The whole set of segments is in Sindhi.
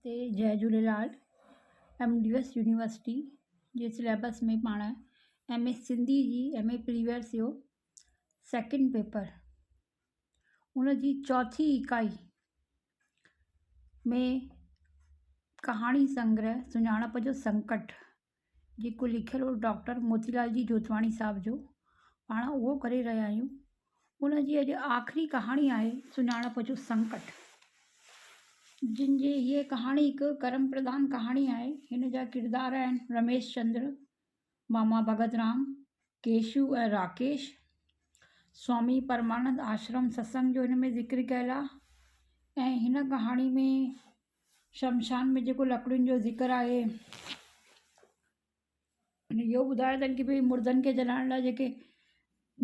تي جئي Jhulelal M D S university جي سليبس ۾ پاڻ ايم اي سنڌي جي ايم اي پريويس جو سيڪنڊ پيپر ان جي چوٿين اڪائي ۾ ڪهاڻي سنگرهه سڃاڻپ جو سنڪٽ جيڪو لکيل هو ڊاڪٽر موتي لال جي جوتواڻي صاحب جو پاڻ اهو ڪري رهيا آهيون ان جي اڄ آخري ڪهاڻي آهي سڃاڻپ جو سنڪٽ جن جي هيء ڪهاڻي هڪ ڪرم پرڌان ڪهاڻي آهي هن جا ڪردار آهن رميش چندر ماما ڀڳت رام ڪيشو ۽ راڪيش سوامي پرمانند آشرم ستسنگ جو هن ۾ ذڪر ڪيل آهي ۽ هن ڪهاڻي ۾ شمشان ۾ جيڪو لڪڙين جو ذڪر آهي ان اهو ٻڌايو اٿن ڪه ڀئي مردن کي جلائڻ لاءِ جيڪي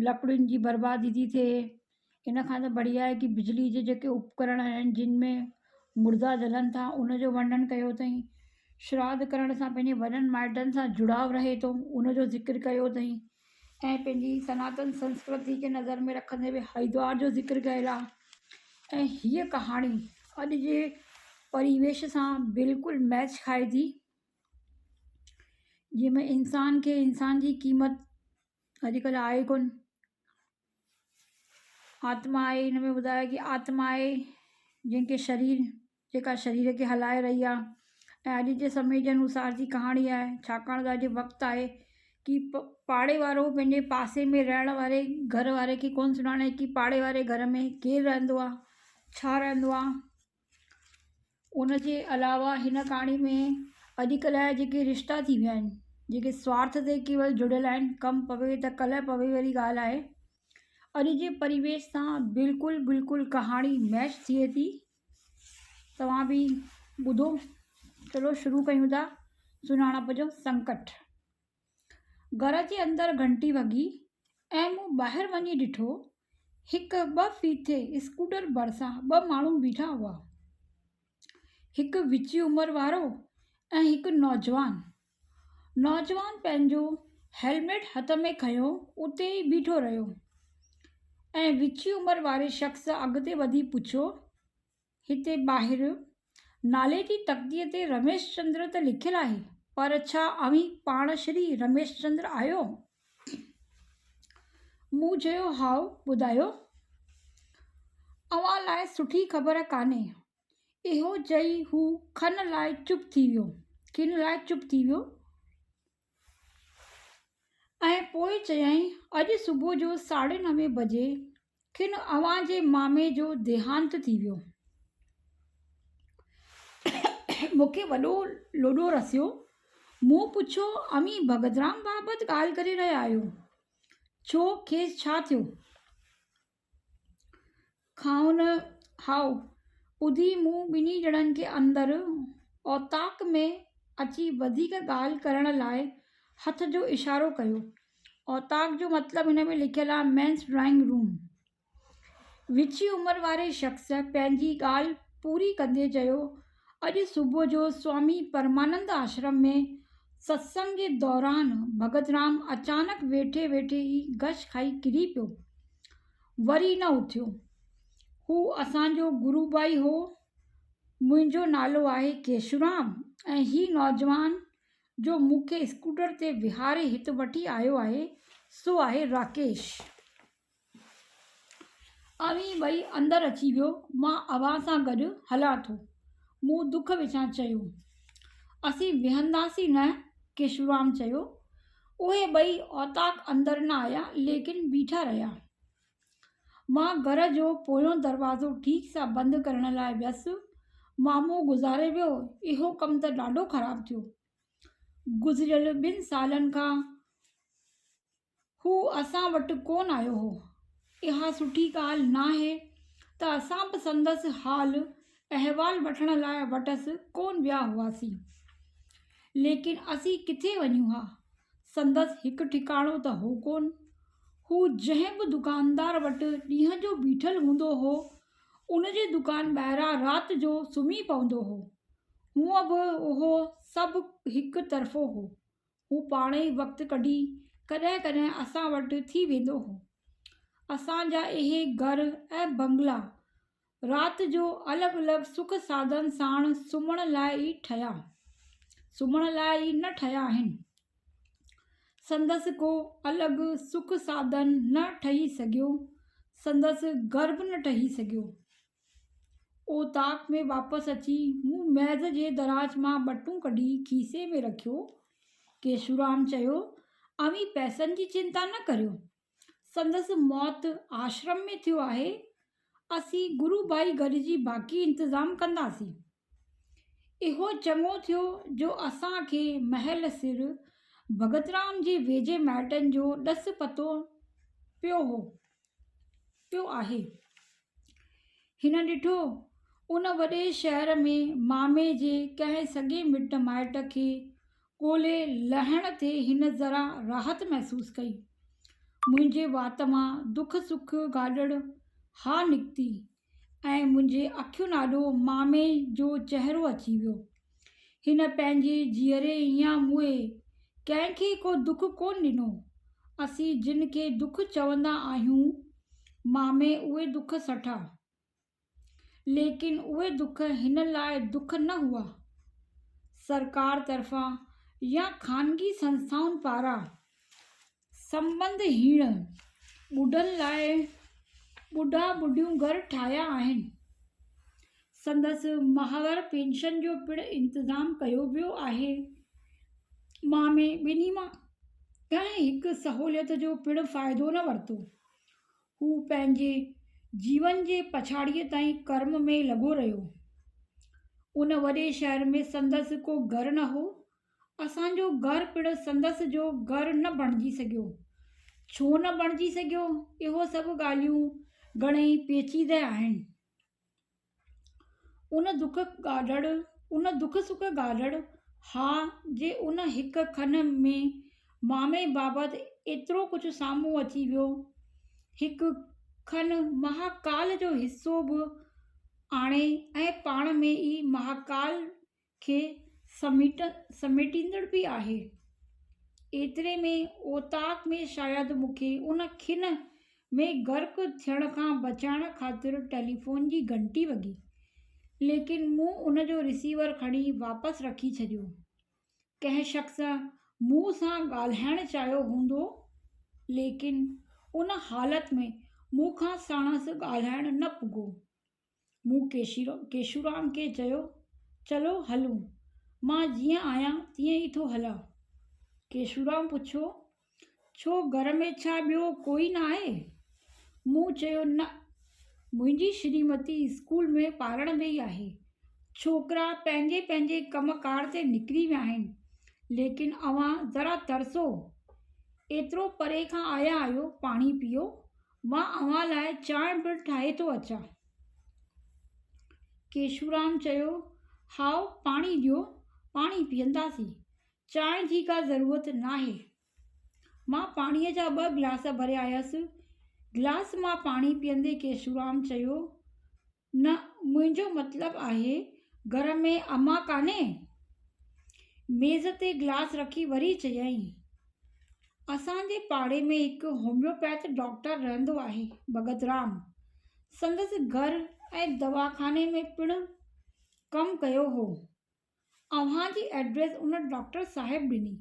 لڪڙين جي بربادي ٿي ٿئي ان کان ته بڙهيا آهي ڪه بجلي جي جيڪي اپڪرڻ آهن جن ۾ مردا جلن ٿا ان جو ورڻن ڪيو اٿئين شراڌ ڪرڻ سان پنهنجي وڏن مائٽن سان جڙاءُ رهي ٿو ان جو ذڪر ڪيو اٿئين ۽ پنهنجي سناتن سنسڪرتي کي نظر ۾ رکندي به هردوار جو ذڪر ڪيل آهي ۽ هيءَ ڪهاڻي اڄ جي پريويش سان بلڪل ميچ کائي ٿي جنهن ۾ انسان کي انسان جي قيمت اڄڪلهه آهي ڪونه آتما آهي هن ۾ ٻڌايو ڪه آتما آهي جنهن کي شرير جيڪا شرير کي هلائي رهي آهي ۽ اڄ جي سمي جي انوسار جي ڪهاڻي آهي ڇاڪاڻ ته اڄ وقت آهي ڪه پاڙي وارو پنهنجي پاسي ۾ رهڻ واري گهر واري کي ڪونه سڃاڻي ڪه پاڙي واري گهر ۾ ڪير رهندو آهي ڇا رهندو آهي ان جي علاوه هن ڪهاڻي ۾ اڄڪلهه جا جيڪي رشتا ٿي ويا آهن جيڪي سوارٿ تي ڪيول جڙيل آهن ڪم پوي ته ڪلهه پوي واري ڳالهه آهي اڄ جي پريويش سان بلڪل بلڪل ڪهاڻي ميچ ٿئي ٿي توهان به ٻڌو چلو شروع ڪيون ٿا سڃاڻپ جو سنڪٽ گهر جي اندر گهنٽي وڳي ۽ مون ٻاهر وڃي ڏٺو هڪ ٻه ڦيٿي اسڪوٽر ڀرسان ٻه ماڻهو بيٺا هئا هڪ وچين عمر وارو ۽ هڪ نوجوان. نوجوان پنهنجو هيلميٽ هٿ ۾ کنيو اتي ئي بيٺو رهيو ۽ وچين عمر واري شخص اڳتي وڌي پڇيو، هتي ٻاهر نالي جي تختيء تي رميش چندر ته لکيل آهي، پر ڇا اوهين پاڻ شري رميش چندر آهيو؟ مون چيو، هائو، ٻڌايو. اوهان لاء سٺي خبر ڪانهي. اهو چئي هو کن لاء چپ ٿي ويو. کن لاء چپ ٿي ويو ۽ پوء چيائين، اڄ صبح جو ساڍي نوين بجي کن اوهان جي مامي جو ديهانت ٿي ويو. مون کي وڏو لوڏو رسيو. مون پڇيو، اوهين ڀڳترام بابت ڳالهه ڪري رهيا آهيو؟ ڇو، کيس ڇا ٿيو؟ کائون هائو ٻڌي مون ٻنهي ڄڻن کي اندر اوطاق ۾ اچي وڌيڪ ڳالهه ڪرڻ لاء هٿ جو اشارو ڪيو. اوطاق جو مطلب هن ۾ لکيل آهي مينس ڊرائنگ روم. وچين عمر واري شخص پنهنجي ڳالهه پوري ڪندي چيو، اڄ صبح جو سوامي پرمانند آشرم ۾ ستسنگ جي دوران ڀڳت رام اچانڪ ويٺي ويٺي ئي غش کائي ڪري پيو. وري نه اٿيو. هو اسان جو گرو ڀائي هو. منهنجو نالو آهي ڪيشورام ۽ هي نوجوان جو مون کي اسڪوٽر تي ويهاري هت وٺي آيو آهي، سو آهي راڪيش. اوهين ٻئي اندر اچي ويو، مان اوهان سان گڏ هلان ٿو. مون دک وچان چيو. اسين ويهنداسين نه؟ ڪيشورام چيو. اهي ٻئي اوطاق اندر نه آيا، ليڪن بيٺا رهيا. مان گهر جو پويون دروازو ٺيڪ سان بند ڪرڻ لاء ويس. مامو گذاري ويو، اهو ڪم ته ڏاڍو خراب ٿيو. گذريل ٻن سالن کان هو اسان وٽ ڪونه آيو هو. اها سٺي ڳالهه ناهي ته اسان به سندس حال احوال وٺڻ لاء وٽس ڪونه ويا هئاسين. ليڪن اسين ڪٿي وڃون ها؟ سندس هڪ ٺڪاڻو ته هو ڪونه. هو جنهن به دڪاندار وٽ ڏينهن جو بيٺل هوندو هو، ان جي دڪان ٻاهران رات جو سمهي پوندو هو. هونء به اهو سڀ هڪ طرفو هو. هو پاڻ ئي وقت ڪڍي ڪڏهن ڪڏهن اسان وٽ ٿي ويندو هو. اسان جا اهي گهر ۽ بنگلا رات جو الڳ الڳ سک ساڌن ساڻ سمهڻ لاء ئي ٺهيا سمهڻ لاء ئي نه ٺهيا آهن. سندس ڪو الڳ سک ساڌن نه ٺهي سگهيو، سندس گرڀ نه ٺهي سگهيو. اوطاق ۾ واپس اچي مون ميز جي دراز مان ٻٽون ڪڍي کيسي ۾ رکيو. ڪيشورام چيو، اوهين پئسن جي چنتا نه ڪريو. سندس موت آشرم ۾ ٿيو آهي، اسين گرو ڀائي گڏجي باقي انتظام ڪنداسين. اهو چڱو ٿيو جو اسان کي مهل سر ڀڳترام جي ويجهي مائٽن جو ڏس پتو پيو هو پيو آهي. هن ڏٺو، ان وڏي شهر ۾ مامي جي ڪنهن سڳي مٽ مائٽ کي ڳولي لهڻ تي هن ذرا راحت محسوس ڪئي. منهنجي وات مان دک سک گاڏڙ ها نڪتي ۽ منهنجي اکين آڏو مامي جو چهرو اچي ويو. هن پنهنجي جيئري يا موئي ڪنهن کي ڪو دک ڪونه ڏنو. اسين جن کي دک چوندا آهيون، مامي اهي دک سٺا. ليڪن اهي دک هن لاء دک نه هئا. سرڪار طرفان يا خانگي سنسٿائن پاران سنٻنڌ هيڻ ٻڍن لاء ٻڍا ٻڍيون گهر ٺاهيا آهن. سندس ماهوار پينشن جو پڻ انتظام ڪيو ويو آهي. مامي ٻنهي مان ڪنهن هڪ سهوليت جو پڻ فائدو نه ورتو. هو پنهنجي جيون جي پڇاڙيء تائين ڪرم ۾ لڳو رهيو. ان وڏي شهر ۾ سندس ڪو گهر نه هو. اسان جو گهر پڻ سندس جو گهر نه بڻجي سگهيو. ڇو نه بڻجي سگهيو؟ اهو سڀ ڳالهيون گهڻئي پيچيده آهن. ان دک گاڏڙ، ان دک سک گاڏڙ ها جي ان هڪ کن ۾ مامي بابت ايترو ڪجهه سامهون اچي ويو. هڪ کن مهاڪال جو حصو به آڻي ۽ پاڻ ۾ ئي مهاڪال کي سميٽيندڙ به آهي. ايتري ۾ اوطاق ۾ شايد مون کي ان کن ۾ غرق ٿيڻ کان بچائڻ خاطر ٽيليفون جي گهنٽي وڳي. ليڪن مون ان جو رسيور کڻي واپس رکي ڇڏيو. ڪنهن شخص مون سان ڳالهائڻ چاهيو هوندو، ليڪن ان حالت ۾ مون کان ساڻس ڳالهائڻ نه پڳو. مون ڪيشورام کي چيو، چلو هلون، مان جيئن آهيان تيئن ئي ٿو هلان. ڪيشورام پڇيو، ڇو گهر ۾ ڇا ٻيو ڪوئي نه آهي؟ مون چيو، نه، منهنجي شريمتي اسڪول ۾ پاڙهڻ ويئي آهي. ڇوڪرا پنهنجي پنهنجي ڪم ڪار تي نڪري ويا آهن. ليڪن اوهان ذرا ترسو، ايترو پري کان آيا آهيو، پاڻي پيئو، مان اوهان لاء چانهه به ٺاهي ٿو اچان. ڪيشورام چيو، هائو پاڻي ڏيو، پاڻي پيئنداسين، چانهه جي ڪا ضرورت ناهي. مان پاڻيء جا ٻه گلاس ڀري آيس. گلاس مان پاڻي پيئندي ڪيشورام چيو، نه منهنجو مطلب آهي گهر ۾ امان ڪانهي؟ ميز تي گلاس رکي وري چيائين، اسان جي پاڙي ۾ هڪ هوميوپيٿ ڊاڪٽر رهندو آهي ڀڳت رام. سندس گهر ۽ دواخاني ۾ پڻ ڪم ڪيو هو. اوهان جي ائڊريس ان ڊاڪٽر صاحب ڏني.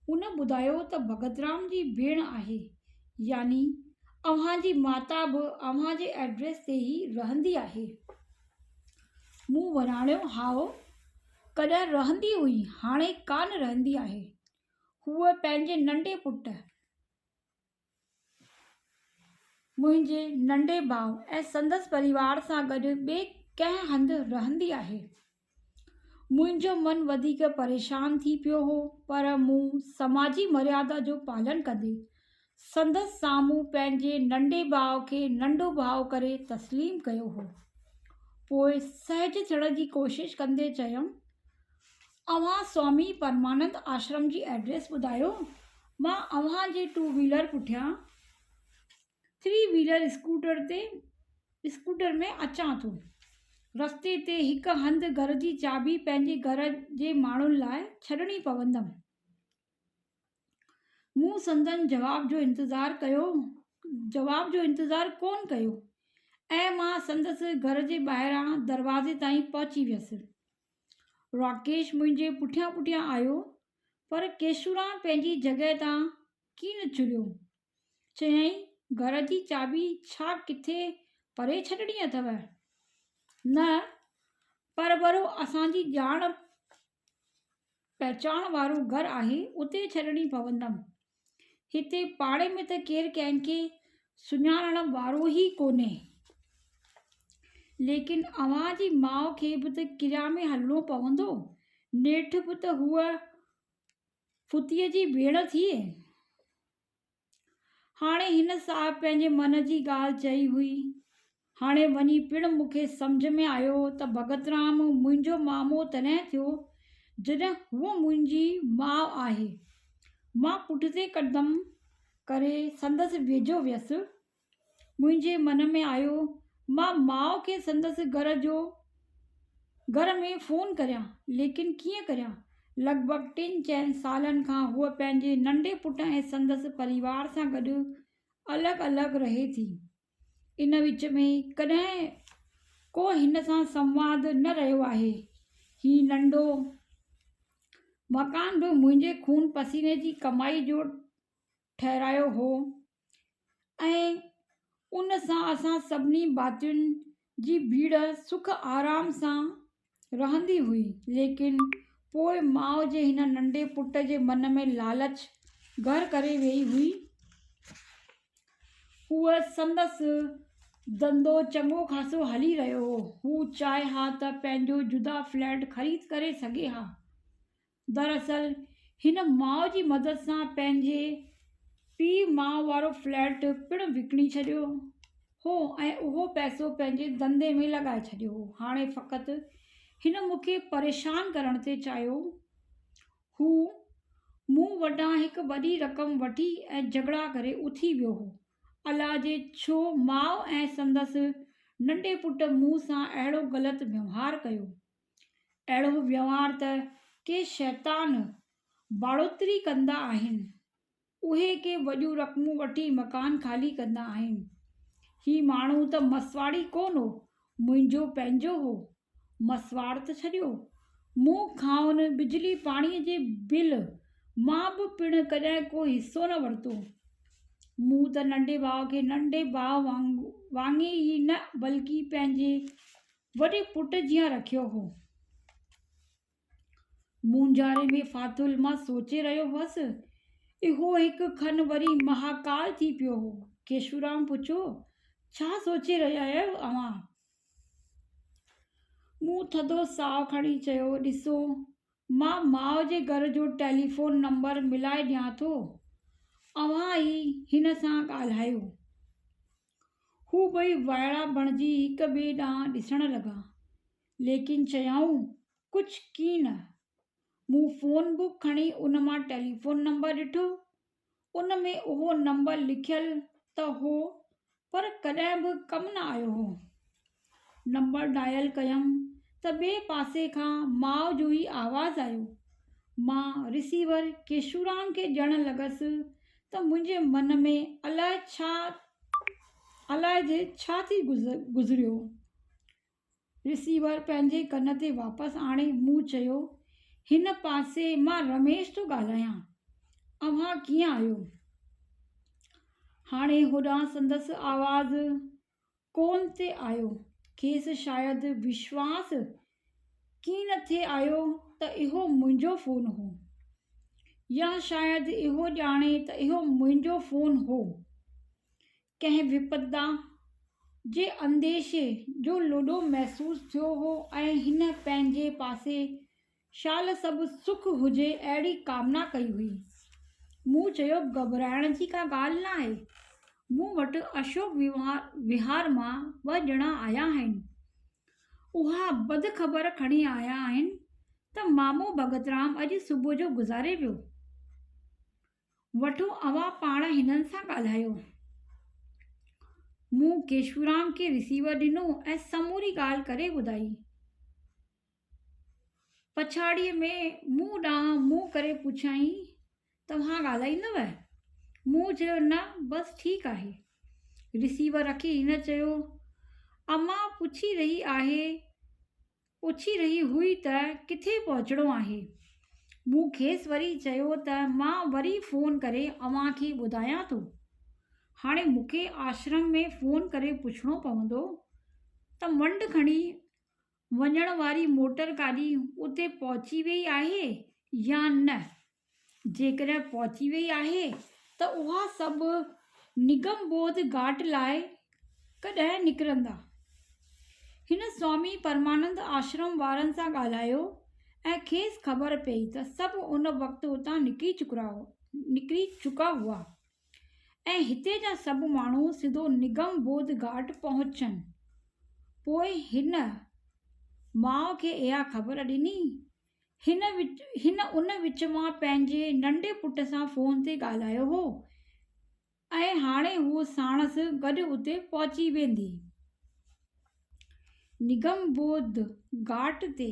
ان ٻڌايو ته ڀڳترام جي ڀيڻ آهي يعني اوهان جي ماتا به اوهان جي ائڊريس تي ئي رهندي آهي. مون وراڻيو هائو، ڪڏهن رهندي هئي، هاڻي ڪانه رهندي آهي. هوء پنهنجي ننڍي پٽ. منهنجي ننڍي ڀاء ۽ سندس پريوار سان گڏ ٻئي ڪنهن هنڌ رهندي آهي. منهنجو من وڌيڪ پريشان ٿي پيو هو، پر مون سماجي مريادا جو پالن ڪندي سندس سامهون پنهنجي ننڍي ڀاء کي ننڍو ڀاء ڪري تسليم ڪيو هو. پوء سهج ٿيڻ جي ڪوشش ڪندي چيم، اوهان سوامي پرمانند آشرم جي ائڊريس ٻڌايو، مان اوهان جي ٽو ويلر پٺيان ٿري ويلر اسڪوٽر تي اسڪوٽر ۾ اچان ٿو. رستي تي هڪ هنڌ گهر جي چاٻي پنهنجي گهر جي ماڻهن لاء ڇڏڻي پوندم. مون سندن جواب جو انتظار ڪيو جواب جو انتظار ڪونه ڪيو. ۽ مان سندس گهر جي ٻاهران دروازي تائين پهچي ويس. راڪيش منهنجي پٺيان پٺيان آيو، پر ڪيشورام پنهنجي جڳهه تان ڪين چريو. چيائين، گهر جي چاٻي ڇا ڪٿي پري ڇڏڻي اٿو؟ نه، پر ورو اسان جي ڄاڻ پهچان وارو گهر آهي، اتي ڇڏڻي پوندم. هتي پاڙي ۾ ته ڪير ڪنهن کي سڃاڻڻ وارو ئي ڪونهي. ليڪن اوهان جي ماء کي به ته ڪريا ۾ هلڻو پوندو. نيٺ به ته هوء ڦتيء جي ڀيڻ ٿئي. هاڻي هن صاحب پنهنجي من جي ڳالهه چئي هئي. هاڻي وڃي پڻ مون کي سمجهه ۾ آيو ته ڀڳترام منهنجو مامو تڏهن ٿيو، جڏهن هوء منهنجي ماء آهي. مان پٺتي قدم ڪري سندس ويجهو ويس. منهنجي من ۾ آيو، مان ماء کي سندس گهر جو گهر ۾ فون ڪريان، ليڪن ڪيئن ڪريان؟ لڳ ڀڳ ٽن چئن سالن کان هوء پنهنجي ننڍي پٽ ۽ سندس پريوار سان گڏ الڳ الڳ رهي ٿي. ان وچ ۾ ڪڏهن ڪو هن سان سنواد نه رهيو آهي. هي ننڍو مڪان به منهنجي خون پسيني جي ڪمائي جو ٺهرايو هو ۽ ان سان اسان سڀني ڀاتين جي ڀيڙ سک آرام سان رهندي هئي. ليڪن پوء ماء جي هن ننڍي پٽ جي من ۾ لالچ گهر ڪري ويئي هئي. هوء سندس ڌنڌو چڱو خاصو هلي رهيو هو. هو چاهي ها ته پنهنجو جدا فليٽ خريد ڪري سگهي ها. دراصل هن ماء جي مدد سان پنهنجي پيء ماء وارو فليٽ پڻ وڪڻي ڇڏيو هو ۽ اهو پئسو پنهنجي ڌنڌي ۾ لڳائي ڇڏيو هو. هاڻي فقط هن مون کي پريشان ڪرڻ ٿي چاهيو. هو مون وٽان هڪ وڏي رقم وٺي ۽ جهڳڙا ڪري اٿي ويو هو. الاجي ڇو ماء ۽ سندس ننڍي پٽ مون سان اهڙو غلط ويوهار ڪيو. اهڙو وهنوار ته ڪي شيطان باڙوتري ڪندا آهن. اهي ڪي وڏيون رقمون وٺي مڪان خالي ڪندا آهن. هي ماڻهو ته مسواڙي ڪونه هو، منهنجو پنهنجو هو. مسواڙ ته ڇڏيو، مون کانئن بجلي پاڻيء جي بل مان به پڻ ڪڏهن ڪو حصو نه ورتو. مون ته ننڍي ڀاء کي ننڍي ڀاء وانگي ئي نه بلڪه پنهنجي وڏي پٽ جيان رکيو هو. مونجهاري ۾ ڦاٿل مان سوچي رهيو هئس. اهو هڪ کن وري مهاڪال ٿي پيو هو. ڪيشورام پڇيو، ڇا سوچي رهيا آهيو اوهان؟ مون ٿڌو ساهه کڻي چيو، ڏسو، مان ماء جي گهر جو ٽيليفون نمبر ملائي ڏيان ٿو. اوهان ئي هن سان ڳالهايو. هو ٻئي وائڙا بڻجي هڪ ٻئي ڏانهن ڏسڻ لڳا، ليڪن چيائون ڪجهه ڪين. مون فون بڪ کڻي ان مان ٽيليفون نمبر ڏٺو. ان ۾ اهو نمبر لکيل ته هو پر ڪڏهن به ڪم نه آيو هو. نمبر ڊائل ڪيم ته ٻئي پاسي کان ماء جو ئي آواز آيو. مان رسيور ڪيشورام کي ڏيڻ لڳس ته منهنجي من ۾ الائي ڇا الائجي ڇا ٿي گذريو. رسيور پنهنجي ڪن تي واپس آڻي مون چيو، هن پاسي مان رميش ٿو ڳالهايان. اوهان ڪيئن آهيو؟ هاڻي هوڏانهن سندس آواز ڪونه ٿي آيو. کيس شايد وشواس ڪين ٿي آيو ته اهو منهنجو فون هو. يا شايد اهو ڄاڻي ته اهو منهنجو فون هو. ڪنهن وپدا جي انديشي جو لوڏو محسوس ٿيو هو ۽ هن پنهنجي پاسي شال سڀ سک هجي اهڙي ڪامنا ڪئي هئي. مون چيو گهٻرائڻ جي ڪا ڳالهه ناهي. مون وٽ اشوڪ وهار مان ٻه ڄڻا آيا آهن. اها بد خبر کڻي آيا آهن ته مامو ڀڳترام اڄ صبح جو گذاري ويو. وٺو اوهان پاڻ هنن سان ڳالهايو. مون ڪيشورام کي رسيور ڏنو ۽ سموري ڳالهه ڪري ٻڌائي. پڇاڙيء ۾ مون ڏانهن منهن ڪري پڇيائين، توهان ڳالهائيندؤ؟ مون چيو، نه، بس ٺيڪ آهي. رسيور رکي هن چيو، امان پڇي رهي آهي پڇي رهي هئي ته ڪٿي پهچڻو آهي. مون کيس وري چيو ته مان وري فون ڪري اوهان کي ٻڌايان ٿو. هاڻي مون کي آشرم ۾ فون ڪري پڇڻو پوندو ته منڊ کڻي وڃڻ واري موٽر گاڏي اتي پهچي ويئي آهي يا نه. جيڪڏهن پهچي ويئي آهي ته اها سڀ نگم بوڌ گهاٽ لاء ڪڏهن نڪرندا؟ هن سوامي پرمانند آشرم وارن سان ڳالهايو ۽ کيس خبر پيئي ته سڀ ان وقت اتان نڪري چڪا هئا ۽ هتي جا سڀ ماڻهو سڌو نگم بوڌ گهاٽ پهچن. پوء هن ماء کي اها خبر ڏني هن هن ان وچ مان پنهنجي ننڍي پٽ سان فون تي ڳالهايو هو ۽ هاڻي هوء ساڻس گڏ اتي پهچي ويندي. نگم بوڌ گهاٽ تي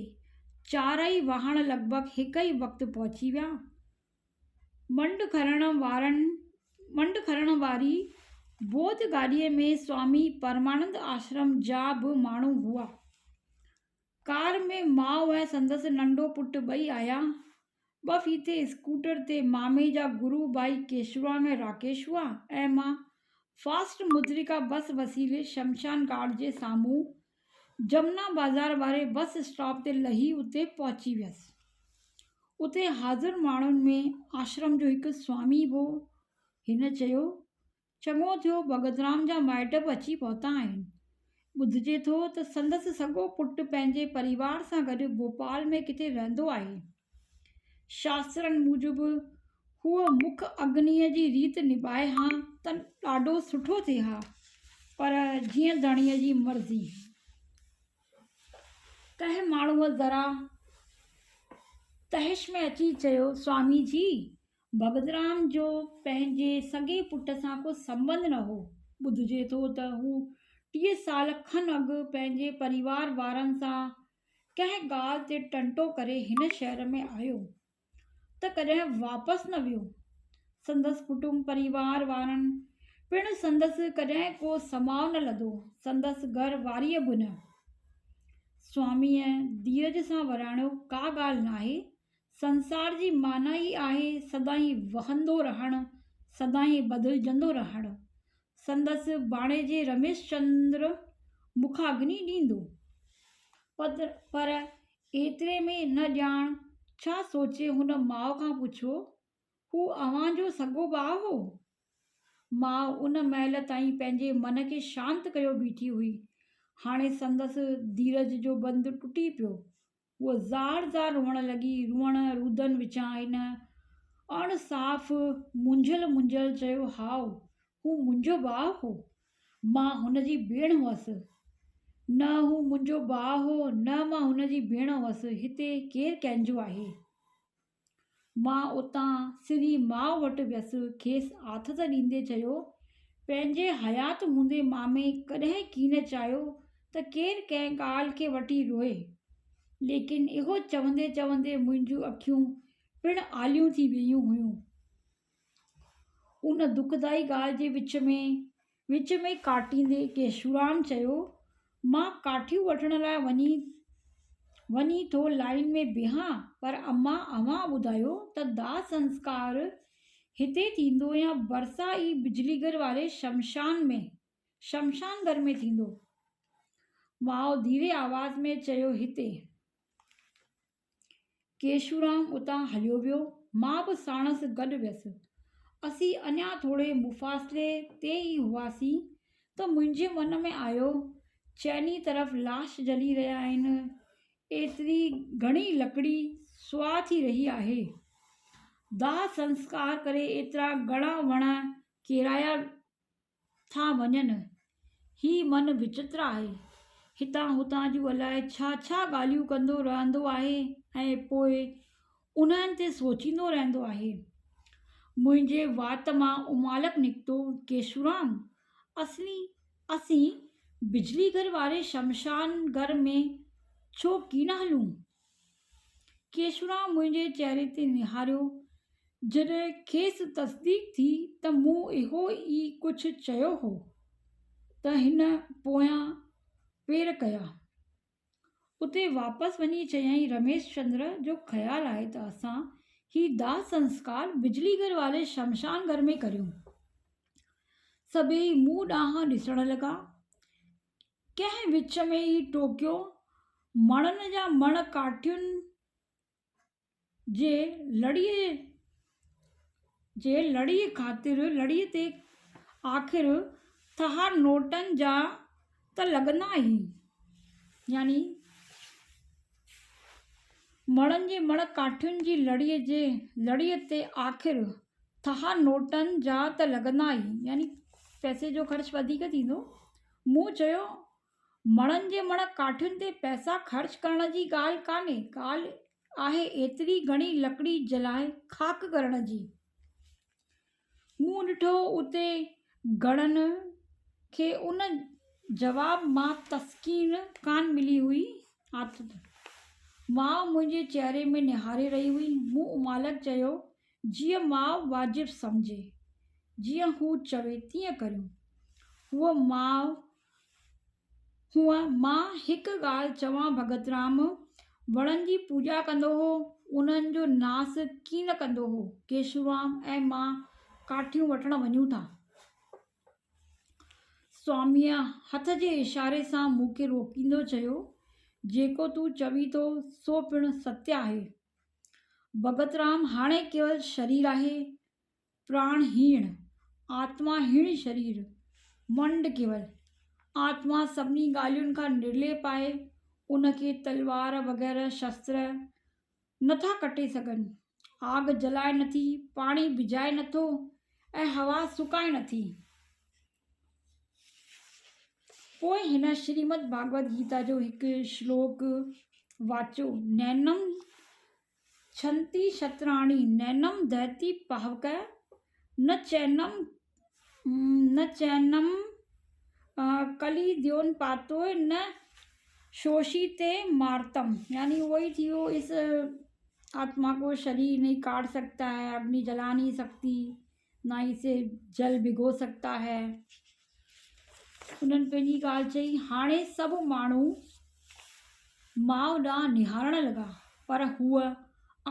چارئي واهڻ لڳ ڀڳ هڪ ئي وقت پهچي ويا. منڊ کڻڻ واري بوڌ گاڏيء ۾ سوامي پرمانند آشرم جا به ماڻهو هئا. ڪار ۾ ماء ۽ سندس ننڍو پٽ ٻئي آيا. ٻه ڦيٿي اسڪوٽر تي مامي جا گرو ڀائي ڪيشورام ۽ راڪيش هئا ۽ مان فاسٽ مدرڪا بس وسيلي شمشان گهاٽ جي سامهون جمنا بازار واري بس اسٽاپ تي لهي اتي پهچي ويس. اتي حاضر ماڻهن ۾ آشرم جو هڪ سوامي به هو. هن چيو، چڱو ٿيو ڀڳترام جا مائٽ به اچي پهتا آهن. ٻڌجي ٿو ته سندس سڳو پٽ پنهنجي پريوار سان گڏ ڀوپال ۾ ڪٿي رهندو آهي. شاسترن موجب هوء مک اگنيء جي ريت نڀائي ها ته ڏاڍو سٺو ٿئي ها، پر جيئن ڌڻيء جي مرضي. ڪنهن ماڻهوء ذرا طهش ۾ اچي چيو، سوامي جي! ڀڳترام جو پنهنجي سڳي پٽ سان ڪو سنٻنڌ نه هو. ٻڌجي ٿو ته هو 30 سال کن اڳ پنهنجي پريوار وارن سان ڪنهن ڳالهه تي ٽنٽو ڪري هن شهر ۾ آيو ته ڪڏهن واپس نه ويو. سندس ڪٽنب پريوار وارن پڻ سندس ڪڏهن ڪو سماء نه لڌو، سندس گهر واريء به نه. سواميء ڌيرج سان وراڻيو، ڪا ڳالهه ناهي، سنسار جي معنيٰ ئي آهي سدائين وهندو رهڻ، سدائين بدلجندو رهڻ. سندس ڀاڻيجي رميش چندر مکاگني ڏيندو. پر ايتري ۾ نه ڄاڻ ڇا سوچي هن ماء کان پڇيو، هو اوهان جو سڳو ڀاء هو؟ ماء ان مهل تائين پنهنجي من کي شانت ڪيو بيٺي هئي. هاڻي سندس ڌيرج جو بند ٽٽي پيو. هوء زار زار روئڻ لڳي. روئڻ رودن وچان هن اڻ صاف مونجهيل مونجهيل چيو، هائو، هو منهنجو ڀاء هو. مان هن جي ڀيڻ هئس. نه هو منهنجو ڀاء هو، نه مان هن جي ڀيڻ هئس. هتي ڪير ڪنهن جو آهي؟ مان اتان سري ماء وٽ ويس، کيس آٿت ڏيندي چيو، پنهنجي حيات هوندي مامي ڪڏهن ڪين چاهيو ته ڪير ڪنهن ڳالهه کي وٺي روئي. ليڪن اهو چوندي چوندي منهنجون اکيون پڻ آليون ٿي ويون هيون. ان دکدائي ڳالهه جي وچ ۾ وچ ۾ ڪاٽيندي ڪيشورام چيو، مان ڪاٺيون وٺڻ لاء وڃي وڃي ٿو لائين ۾ بيهان، پر امان اوهان ٻڌايو ته داهه سنسڪار هتي ٿيندو يا ڀرسان ئي بجلي گهر واري شمشان ۾ شمشان گهر ۾ ٿيندو؟ ماء ڌيري آواز ۾ چيو، هتي. ڪيشورام اتان هليو ويو. مان به ساڻس گڏ ويس. اسين اڃا ٿوري مفاصلي تي ئي هئاسين ته منهنجي من ۾ آيو، چئني طرف لاش جلي رهيا آهن، ايتري گهڻي لڪڙي سواهه ٿي رهي آهي. داهه سنسڪار ڪري ايترا گهڻا وڻ ڪيرايا ٿا وڃن. هي من وچتر آهي. هتان هتان جون الائي ڇا ڇا ڳالهيون ڪندو رهندو آهي ۽ پوء انهن تي سوچيندو رهندو آهي. منهنجي وات مان امالڪ نڪتو، ڪيشورام، اسين اسين بجلي گهر واري شمشان گهر ۾ ڇو ڪين هلون؟ ڪيشورام منهنجي چهري تي نهاريو. جڏهن کيس تصديق ٿي ته مون اهو ئي ڪجهه چيو هو ته هن پويان پير ڪيا. اتي واپس وڃي چيائين رميش چندر جو خيال آهي ته اسان هي داهه سنسڪار بجلي گهر واري شمشان گهر ۾ ڪريون. سڀيئي مون ڏانهن ڏسڻ لڳا. ڪنهن وچ ۾ ئي ٽوڪيو، مڻن جا مڻ ڪاٺين جي لڙيء جي لڙيء خاطر لڙيء تي آخر ٿها نوٽن جا ته لڳندا ئي. يعني مڻن جي مڻ ڪاٺين جي لڙيء جي لڙيء تي آخر ٿها نوٽن جا ته لڳندا ئي يعني پئسي جو خرچ وڌيڪ ٿيندو. مون چيو مڻن جي مڻ ڪاٺين تي پئسا خرچ ڪرڻ جي ڳالهه ڪانهي، ڳالهه آهي ايتري گهڻي لڪڙي جلائي خاڪ ڪرڻ جي. مون ڏٺو اتي گهڻن کي ان جواب مان تسڪين ڪانه ملي هئي. آٿت ماء منهنجي چهري ۾ نهاري رهي هئي. مون امالڪ چيو، جيئن ماء واجب سمجهي، جيئن هو چوي تيئن ڪريون. هوء ماء هونء مان هڪ ڳالهه چوان ڀڳترام وڻن جي پوڄا ڪندو هو، انهن جو ناس ڪين ڪندو هو. ڪيشورام ۽ مان ڪاٺيون وٺڻ وڃون ٿا. سواميء هٿ جي اشاري سان مون کي روڪيندو چيو، جيڪو تون چوين ٿو سو پڻ ستيه آهي. ڀڳترام هاڻي ڪيول شرير آهي، پراڻ هيڻ، آتما هيڻ شرير، منڊ ڪيول، آتما سڀني ڳالهين کان نرليپ آهي، ان کي تلوار وغيره شستر نٿا ڪٽي سگهن، آگ جلائي نٿي، پاڻي ڀڄائي نٿو ۽ هوا سڪائي نٿي. پوء هن شريمد ڀاڳوت گيتا جو هڪ شلوڪ واچيو، نينم ڇنتي شتراڻي، نينم دهتي پاوڪ، نه چينم نه چينم ڪلي ديون پاتوء، نه شوشي تي مارتم. يعني اهو ئي ٿي ويو اس آتما ڪو شرير نهين ڪاٽ سڪتا هي، اگني جلا نهين سڪتي، نه اسي جل ڀگو سڪتا هي. انهن پنهنجي ڳالهه چئي. هاڻي سڀ ماڻهو ماء ڏانهن نهارڻ لڳا، پر هوء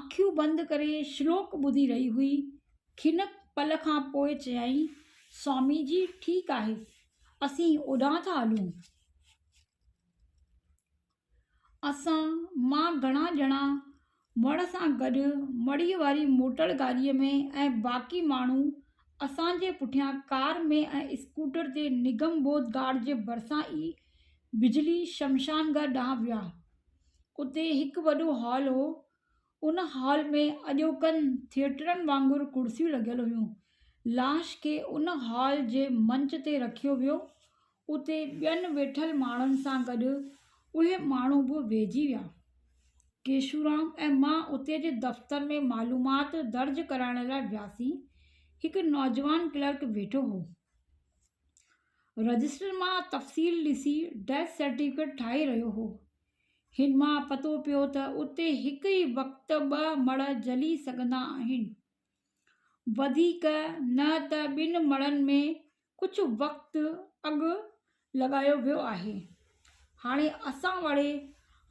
اکيون بند ڪري شلوڪ ٻڌي رهي هئي. کن پل کان پوء چيائين، سوامي جي ٺيڪ آهي، اسين اوڏانهن ٿا هلون. اسان مان گهڻا ڄڻا وڻ سان گڏ مڙهيء واري موٽر گاڏيء ۾ ۽ باقي ماڻهو اسان جي پٺيان ڪار ۾ ۽ اسڪوٽر تي نگم بوڌ گهاٽ جي ڀرسان ئي بجلي شمشان گهر ڏانهن ويا. اتي هڪ وڏو هال هو. ان هال ۾ اڄوڪن ٿيئٽرن وانگر ڪرسيون لڳل هيون. لاش کي ان هال جي منچ تي رکيو ويو. اتي ٻين ويٺل ماڻهن سان گڏ اهي ماڻهو به ويهجي ويا. ڪيشورام ۽ مان اتي جي دفتر ۾ معلومات درج ڪرائڻ لاء وياسين. هڪ نوجوان ڪلرڪ ويٺو هو. رجسٽر مان تفصيل ڏسي ڊيٿ سرٽيفڪيٽ ٺاهي رهيو هو. هن مان پتو پيو ته اتي هڪ ئي وقت ٻه مڙهه جلي سگهندا آهن. وڌيڪ نه ته ٻن مڙهن ۾ ڪجهه وقت اڳ لڳايو ويو آهي. هاڻي اسان واري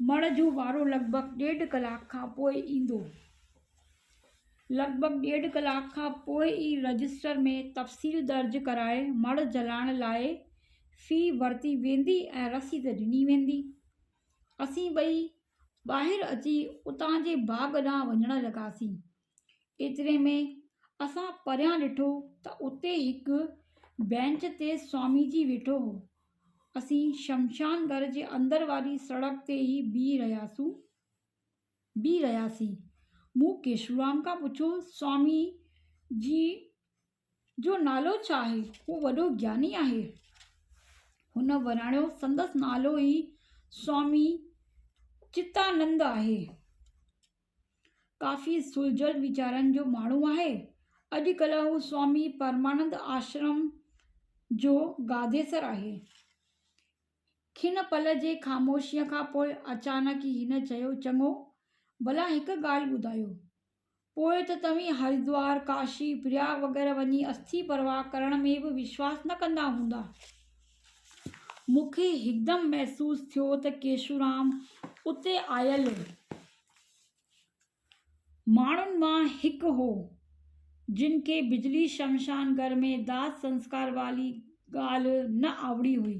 مڙهه جو وارو لڳ ڀڳ ڏيڍ ڪلاڪ کان پوء ايندو. لڳ ڀڳ ڏيڍ ڪلاڪ کان پوء ئي رجسٽر ۾ تفصيل درج ڪرائي مڙهه جلائڻ لاء في ورتي ويندي ۽ رسيد ڏني ويندي. اسين ٻئي ٻاهر اچي اتان جي باغ ڏانهن وڃڻ لڳاسين. ايتري ۾ اسان پريان ڏٺو ته اتي هڪ بينچ تي سوامي جي ويٺو هو. اسين شمشان گهر جي اندر واري سڙڪ تي ئي بيهي رهياسون بيهي رهياسين. مون ڪيشورام کان پڇيو، سوامي جي جو نالو ڇا آهي؟ هو وڏو گياني آهي. هن وراڻيو، سندس نالو ئي سوامي چتانند آهي. ڪافي سلجهيل ويچارن جو ماڻهو آهي. اڄ ڪلهه هو سوامي پرمانند آشرم جو گاديسر آهي. کن پل جي خاموشيء کان پوء اچانڪ ئي هن چيو، چڱو، ڀلا هڪ ڳالهه ٻڌايو. پوء ته توهين هردوار، ڪاشي، پرياگ وغيره وڃي اسٿي پرواهه ڪرڻ ۾ به وشواس نه ڪندا هوندا. مون کي هڪدم محسوس ٿيو ته ڪيشورام اتي آيل ماڻهن مان هڪ هو، جن کي بجلي شمشان گهر ۾ داس سنسڪار واري ڳالهه نه آوڙي هئي.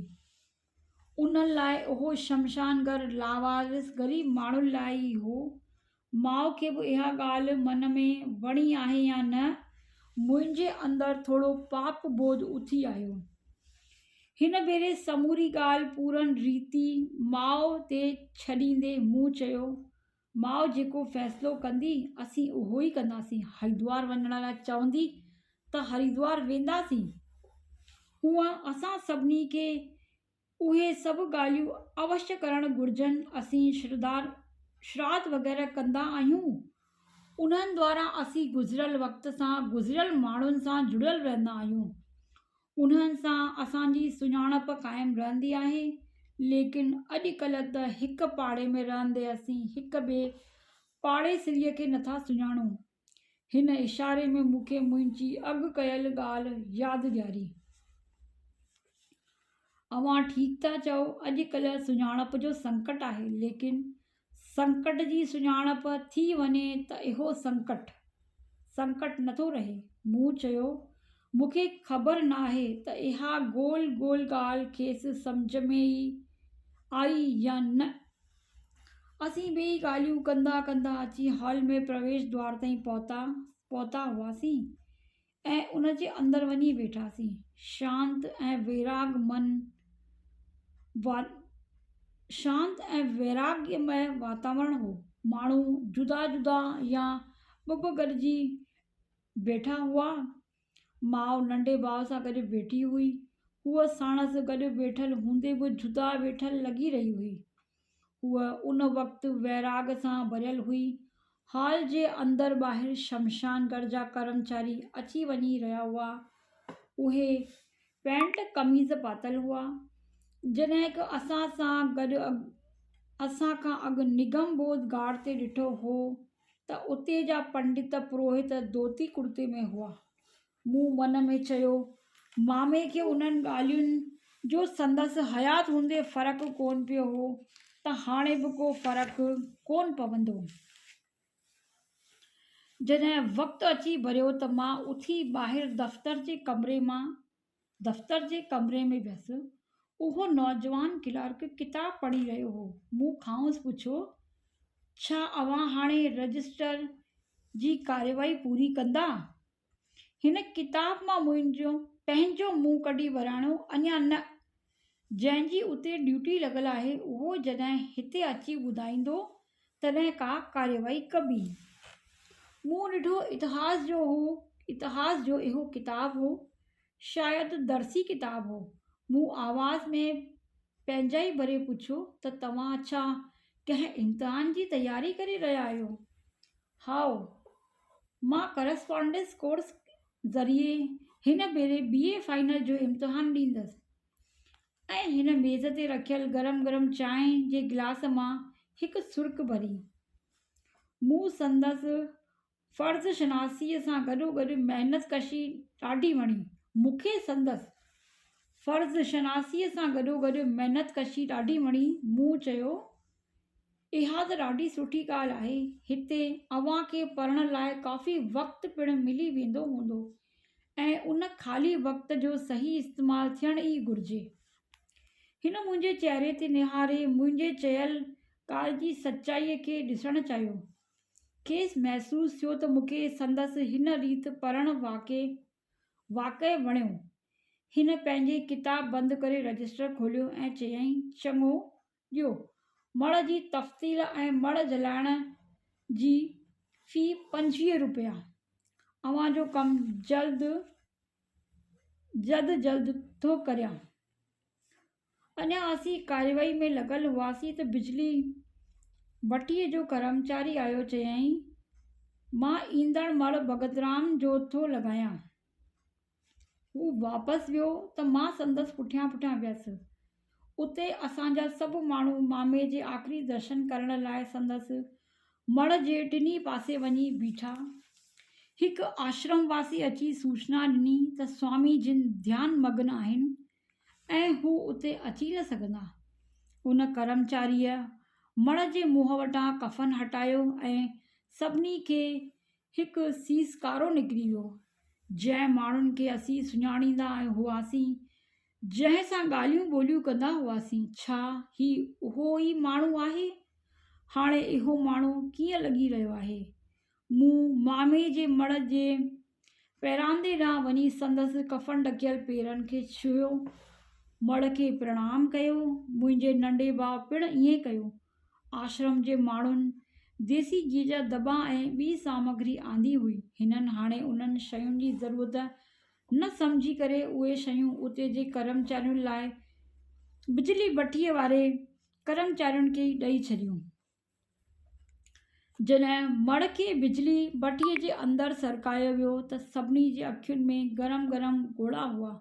انهن لاء اهو شمشان گهر لاوارث غريب ماڻهن لاء ئي هو. ماء کي به اها ڳالهه من ۾ وڻي آهي يا نه، منهنجي اندر ٿورو پاپ بوڌ اٿي آيو. هن ڀيري سموري ڳالهه پورن ريتي ماء تي ڇڏيندي مون چيو، ماء جيڪو فيصلو ڪندي، اسين اهو ئي ڪنداسين. هريدوار وڃڻ لاء چوندي ته هريدوار وينداسين. هونء اسان سڀني کي اهي سڀ ڳالهيون اوشيه ڪرڻ گهرجن. اسين شراڌ وغيره ڪندا آهيون. انهن دواران اسين گذريل وقت سان، گذريل ماڻهن سان جڙيل رهندا آهيون. انهن سان اسان جي سڃاڻپ قائم رهندي آهي، ليڪن اڄ ڪلهه ته هڪ پاڙي ۾ رهندي اسين هڪ ٻئي پاڙيسريء کي نٿا سڃاڻون. هن اشاري ۾ مون کي منهنجي اڳ ڪيل ڳالهه ياد ڏياري. اوهان ٺيڪ ٿا چئو، اڄ ڪلهه سڃاڻپ جو سنڪٽ آهي، ليڪن سنڪٽ جي سڃاڻپ ٿي وڃي ته اهو سنڪٽ، سنڪٽ نٿو رهي. مون چيو، مون کي خبر ناهي ته اها گول گول ڳالهه کيس سمجهه ۾ ئي آئي يا نه. اسين ٻئي ڳالهيون ڪندا ڪندا اچي هال ۾ پرويش دوار تائين پهتا پهتا هئاسين ۽ ان جي اندر وڃي ويٺاسين. شانت ۽ ويراڳ من شانت ۽ ويراڳمئي واتاورڻ هو. ماڻهو جدا جدا يا ٻه ٻه گڏجي ويٺا هئا. ماء ننڍي ڀاء سان گڏ ويٺي هئي. هوء ساڻس گڏ ويٺل هوندي به جدا ويٺل لڳي رهي هئي. هوء ان وقت ويراڳ سان ڀريل هئي. هال جي اندر ٻاهر شمشان گهر جا ڪرمچاري اچي وڃي رهيا هئا. اهي پينٽ قميص پاتل هئا. جڏهن هڪ اسان سان گڏ اسان کان اڳ نگم بوڌ گهاٽ تي ڏٺو هو ته اتي جا پنڊت پروهت ڌوتي ڪڙتي ۾ هئا. مون من ۾ چيو، مامي کي انهن ڳالهين جو سندس حيات هوندي فرق ڪونه پيو هو ته هاڻي به ڪو فرق ڪونه پوندو. جڏهن وقت اچي ڀريو ته مان اٿي ٻاهر دفتر جي ڪمري مان دفتر جي ڪمري ۾ ويس. اهو نوجوان ڪلارڪ ڪتاب پڙهي رهيو هو. مون کانئس پڇيو، ڇا اوهان هاڻي رجسٽر جي ڪارروائي پوري ڪندا؟ هن ڪتاب مان منهنجو پنهنجو منهن ڪڍي وراڻيو، اڃا نه. جنهن جي اتي ڊيوٽي لڳل آهي، اهو جڏهن هتي اچي ٻڌائيندو، تڏهن ڪا ڪارروائي ڪبي. مون ڏٺو اتهاس جو هو، اتهاس جو اهو ڪتاب هو، شايد درسي ڪتاب هو. مون آواز ۾ پنهنجائي ڀري پڇيو ته توهان ڇا ڪنهن امتحان جي تياري ڪري رهيا آهيو؟ هائو، مان ڪرسپانڊنس ڪورس ذريعي هن ڀيري بي اي فائنل جو امتحان ڏيندس. ۽ هن ميز تي رکيل گرم گرم چانهه جي گلاس مان هڪ سرڪ ڀري. مون سندس فرض شناسيء سان گڏوگڏ محنت ڪشي ڏاڍي وڻي. مون کي سندس فرض شناسيء سان گڏوگڏ محنت ڪشي ڏاڍي وڻي. مون چيو، اها ته ڏاڍي سٺي ڳالهه آهي. هتي اوهان کي پڙهڻ لاء ڪافي وقت پڻ ملي ويندو هوندو ۽ ان خالي وقت جو صحيح استعمال ٿيڻ ئي گهرجي. هن منهنجي چهري تي نهاري منهنجي چيل ڳالهه جي سچائيء کي ڏسڻ چاهيو. کيس محسوس ٿيو ته مون کي سندس هن ريت پڙهڻ واقعي واقعي وڻيو. هن پنهنجي ڪتاب بند ڪري رجسٽر کوليو ۽ چيائين، چڱو، ڏيو. مڙهه جي تفتيل ۽ مڙهه جلائڻ جي في 25 روپيا. اوهان جو ڪم جلد جد جلد ٿو ڪريان. اڃا اسين ڪارروائي ۾ لڳل هئاسين ته بجلي بٺيء جو ڪرمچاري آيو چيائين، مان ايندڙ مڙهه ڀڳترام جو ٿو لڳايان. هو واپس ويو ته مان سندس پٺيان پٺيان ويس. اتي اسان جا سڀ ماڻهو مامي جي آخري درشن ڪرڻ لاء سندس مڙهه جي ٽنهي پاسي وڃي بيٺا. هڪ آشرم واسي اچي سوچنا ڏني ته سوامي جن ڌيان مگن آهن ۽ هو اتي اچي نه سگهندا. ان ڪرمچاريء مڙهه جي منهن وٽان ڪفن هٽايو ۽ سڀني کي هڪ سيسڪارو نڪري ويو. جنهن ماڻهن کي اسين سڃاڻيندا هئاسين، جنهن سان ڳالهيون ٻولهيون ڪندا هئاسين، ڇا هي اهو ئي ماڻهو آهي؟ هاڻي اهو ماڻهو ڪيئن لڳي رهيو آهي؟ مون مامي جي مڙهه جي پيراندي ڏانهن وڃي سندس ڪفن ڍڪيل پيرن کي ڇهيو، مڙهه کي پرڻام ڪيو. منهنجي ننڍي ڀاء پڻ ائين ڪيو. آشرم جي ماڻهن ديسي گيهه جا دٻا ۽ ٻي سامگري آندي هئي. هنن هاڻي انهن شين جي ضرورت نه سمجهي ڪري اهي شيون اتي جي ڪرمچارين لاء بجلي بٺيء واري ڪرمچارين کي ئي ڏئي ڇڏيون. جڏهن مڙهه کي بجلي بٺيء جي اندر سرڪايو ويو ته سڀني جي اکين ۾ گرم گرم ڳوڙها هئا.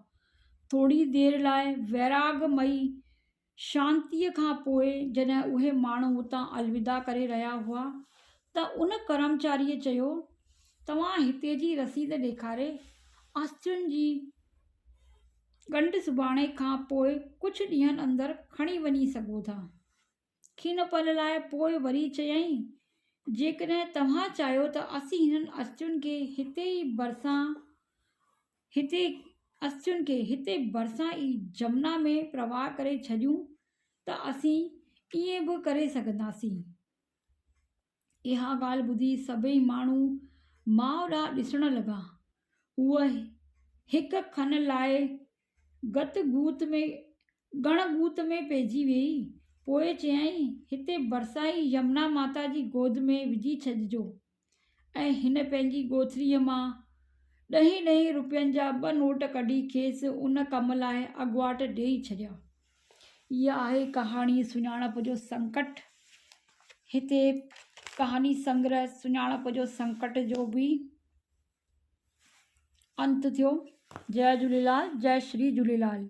ٿوري دير لاء ويراڳ مئي شانتيء کان پوء جڏهن اهي ماڻهو اتان الوداع ڪري رهيا هئا ته ان ڪرمچاريء چيو، توهان هتي جي رسيد ڏيکاري آستين جي ڳنڍ سڀاڻي کان پوء ڪجهه ڏينهن اندر کڻي وڃي سگهو ٿا. کن پل لاء پوء وري چيائين، جيڪڏهن توهان چاهيو ته اسين هنن استين کي هتي ئي ڀرسان هتي اسٿين کي هتي ڀرسان ئي جمنا ۾ پرواهه ڪري ڇڏيون ته اسين ائين به ڪري سگهنداسين. اها ڳالهه ٻڌي سڀئي ماڻهو ماء ڏانهن ڏسڻ لڳا. هوء هڪ کن لاء گت گوت ۾ ڳڻ ڳوت ۾ پئجي ويئي. پوء چيائين، هتي ڀرسان ئي يمنا ماتا جي گود ۾ وجهي ڇڏجو. ۽ هن پنهنجي ڳوٿريء مان ڏهين ڏهين روپين جا ٻه نوٽ ڪڍي کيس ان ڪم لاء اڳواٽ ڏيئي ڇڏيا. اها آهي ڪهاڻي سڃاڻپ جو سنڪٽ. هتي ڪهاڻي سنگرهه سڃاڻپ جو سنڪٽ جو به انت ٿيو. جئه جهوليلال، جئه شري جهوليلال.